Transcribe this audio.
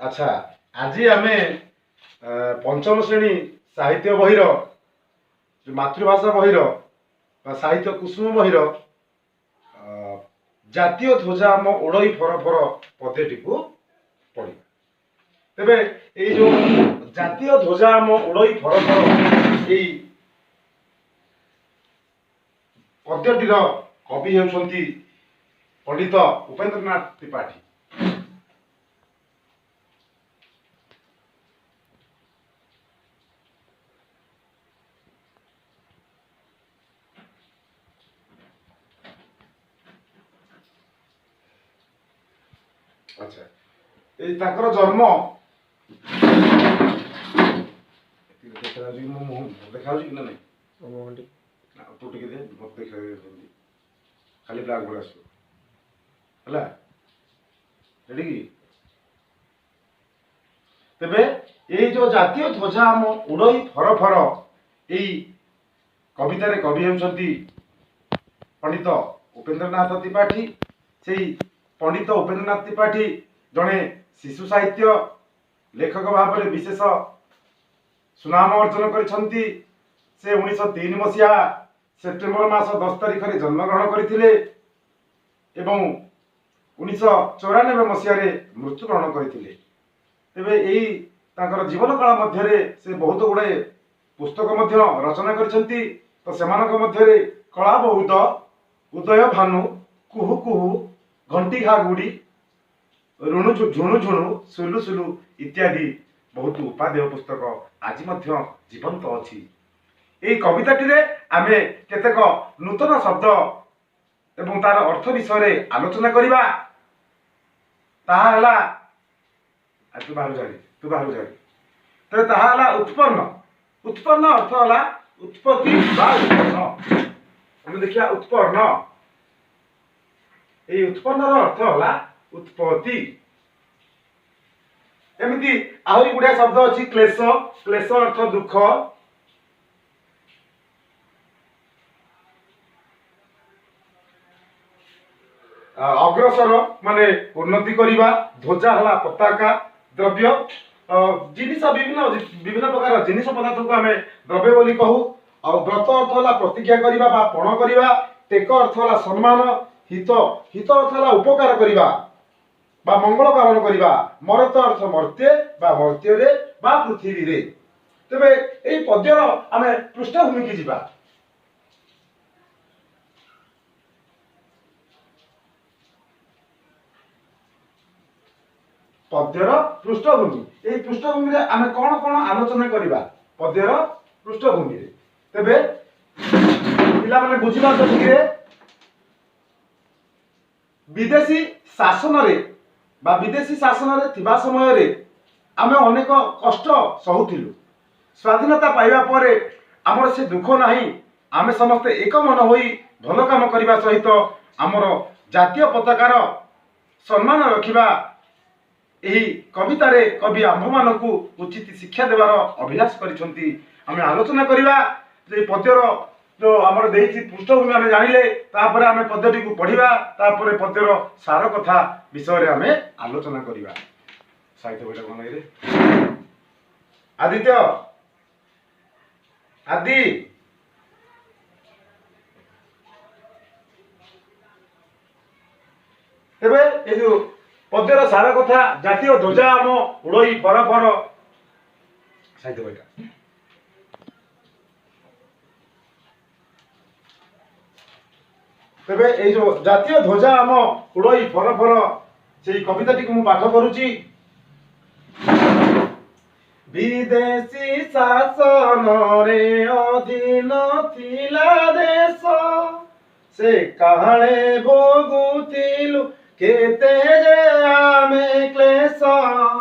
ଆଚ୍ଛା, ଆଜି ଆମେ ପଞ୍ଚମ ଶ୍ରେଣୀ ସାହିତ୍ୟ ବହିର, ଯୋଉ ମାତୃଭାଷା ବହିର ବା ସାହିତ୍ୟ କୁସୁମ ବହିର ଜାତୀୟ ଧ୍ୱଜା ଆମ ଉଡ଼ଇ ଫର ଫର ପଦ୍ୟଟିକୁ ପଢ଼ିବା। ତେବେ ଏଇ ଯୋଉ ଜାତୀୟ ଧ୍ୱଜା ଆମ ଉଡ଼ଇ ଫର ଫର, ଏଇ ପଦ୍ୟଟିର କବି ହେଉଛନ୍ତି ପଣ୍ଡିତ ଉପେନ୍ଦ୍ରନାଥ ତ୍ରିପାଠୀ। ଆଚ୍ଛା, ଏଇ ତାଙ୍କର ଜନ୍ମ ଦେଖାଯାଉଛି କି? ମୋ ମୁହଁ ଦେଖାଯାଉଛି କି ନା ନାଇଁ? ନା, ଉପରୁ ଟିକେ ଦେ ମତେ। ଦେଖାଯାଉଛି, ଖାଲି ବ୍ଲାକ୍ ବୋର୍ଡ ଆସିବ। ହେଲା, ରେଡି କି? ତେବେ ଏଇ ଯୋଉ ଜାତୀୟ ଧ୍ୱଜା ଆମ ଉଡ଼ଇ ଫର ଫର, ଏଇ କବିତାରେ କବି ହେଉଛନ୍ତି ପଣ୍ଡିତ ଉପେନ୍ଦ୍ରନାଥ ତ୍ରିପାଠୀ। ସେଇ ପଣ୍ଡିତ ଉପେନ୍ଦ୍ରନାଥ ତ୍ରିପାଠୀ ଜଣେ ଶିଶୁ ସାହିତ୍ୟ ଲେଖକ ଭାବରେ ବିଶେଷ ସୁନାମ ଅର୍ଜନ କରିଛନ୍ତି। ସେ 1903 ମସିହା ସେପ୍ଟେମ୍ବର ମାସ 10 ତାରିଖରେ ଜନ୍ମଗ୍ରହଣ କରିଥିଲେ ଏବଂ 1994 ମସିହାରେ ମୃତ୍ୟୁବରଣ କରିଥିଲେ। ତେବେ ଏଇ ତାଙ୍କର ଜୀବନ କାଳ ମଧ୍ୟରେ ସେ ବହୁତ ଗୁଡ଼ାଏ ପୁସ୍ତକ ମଧ୍ୟ ରଚନା କରିଛନ୍ତି। ତ ସେମାନଙ୍କ ମଧ୍ୟରେ କଳା ବଉଦ, ଉଦୟ ଭାନୁ, କୁହୁ କୁହୁ, ଘଣ୍ଟି ଘା ଗୁଡ଼ି, ରୁଣୁ ଝୁଣୁ ଝୁଣୁ ସୁଲୁ ସୁଲୁ ଇତ୍ୟାଦି ବହୁତ ଉପାଦେୟ ପୁସ୍ତକ ଆଜି ମଧ୍ୟ ଜୀବନ୍ତ ଅଛି। ଏଇ କବିତାଟିରେ ଆମେ କେତେକ ନୂତନ ଶବ୍ଦ ଏବଂ ତାର ଅର୍ଥ ବିଷୟରେ ଆଲୋଚନା କରିବା। ତାହା ହେଲା, ତୁ ବାହାରୁ ଯାରି, ତୁ ବାହାରୁ ଯାରି। ତେବେ ତାହା ହେଲା ଉତ୍ପନ୍ନ। ଉତ୍ପନ୍ନ ଅର୍ଥ ହେଲା ଉତ୍ପତ୍ତି ବା ଉତ୍ପନ୍ନ। ଆମେ ଦେଖିବା ଉତ୍ପନ୍ନ। ଏଇ ଉତ୍ପନ୍ନର ଅର୍ଥ ହେଲା ଉତ୍ପତ୍ତି। ଏମିତି ଆହୁରି ଗୁଡାଏ ଶବ୍ଦ ଅଛି। କ୍ଲେଶ, କ୍ଲେଶ ଅର୍ଥ ଦୁଃଖ। ଅଗ୍ରସର ମାନେ ଉନ୍ନତି କରିବା। ଧ୍ୱଜା ହେଲା ପତାକା। ଦ୍ରବ୍ୟ, ଜିନିଷ, ବିଭିନ୍ନ ବିଭିନ୍ନ ପ୍ରକାର ଜିନିଷ ପଦାର୍ଥକୁ ଆମେ ଦ୍ରବ୍ୟ ବୋଲି କହୁ। ଆଉ ବ୍ରତ ଅର୍ଥ ହେଲା ପ୍ରତିଜ୍ଞା କରିବା ବା ପଣ କରିବା। ଟେକ ଅର୍ଥ ହେଲା ସମ୍ମାନ। ହିତ, ହିତ ଅର୍ଥ ହେଲା ଉପକାର କରିବା ବା ମଙ୍ଗଳ କାମନା କରିବା। ମରତ ଅର୍ଥ ମର୍ତ୍ତ୍ୟେ ବା ମର୍ତ୍ତ୍ୟରେ ବା ପୃଥିବୀରେ। ତେବେ ଏଇ ପଦ୍ୟର ଆମେ ପୃଷ୍ଠଭୂମିକି ଯିବା। ପଦ୍ୟର ପୃଷ୍ଠଭୂମି, ଏଇ ପୃଷ୍ଠଭୂମିରେ ଆମେ କଣ କଣ ଆଲୋଚନା କରିବା ପଦ୍ୟର ପୃଷ୍ଠଭୂମିରେ? ତେବେ ପିଲାମାନେ ବୁଝିପାରୁଛନ୍ତି କି? ବିଦେଶୀ ଶାସନରେ ବା ବିଦେଶୀ ଶାସନରେ ଥିବା ସମୟରେ ଆମେ ଅନେକ କଷ୍ଟ ସହୁଥିଲୁ। ସ୍ୱାଧୀନତା ପାଇବା ପରେ ଆମର ସେ ଦୁଃଖ ନାହିଁ। ଆମେ ସମସ୍ତେ ଏକ ମନ ହୋଇ ଭଲ କାମ କରିବା ସହିତ ଆମର ଜାତୀୟ ପତାକାର ସମ୍ମାନ ରଖିବା। ଏହି କବିତାରେ କବି ଆମ୍ଭମାନଙ୍କୁ ଉଚିତ ଶିକ୍ଷା ଦେବାର ଅଭିଳାଷ କରିଛନ୍ତି। ଆମେ ଆଲୋଚନା କରିବା ଯେ ପଦ୍ୟର ଯୋଉ ଆମର ଦେଇଛି ପୃଷ୍ଠଭୂମି ଆମେ ଜାଣିଲେ, ତାପରେ ଆମେ ପଦ୍ୟଟିକୁ ପଢିବା, ତାପରେ ପଦ୍ୟର ସାର କଥା ବିଷୟରେ ଆମେ ଆଲୋଚନା କରିବା। ସାହିତ୍ୟ ବହିଟା କଣ ରେ ଆଦିତ୍ୟ? ଆଦି, ତେବେ ଏ ଯୋଉ ପଦ୍ୟର ସାର କଥା, ଜାତୀୟ ଧ୍ୱଜା ଆମ ଉଡ଼ଇ ଫର ଫର, ସାହିତ୍ୟ ବହିଟା। ତେବେ ଏଇ ଯୋଉ ଜାତୀୟ ଧ୍ୱଜା ଆମ ଉଡ଼ଇ ଫର ଫର, ସେଇ କବିତାଟିକୁ ମୁଁ ପାଠ କରୁଛି। ବିଦେଶୀ ଶାସନରେ ଅଧୀନ ଥିଲା ଦେଶ, ସେ କାଳେ ଭୋଗୁଥିଲୁ କେତେ ଯେ ଆମେ କ୍ଲେଶ।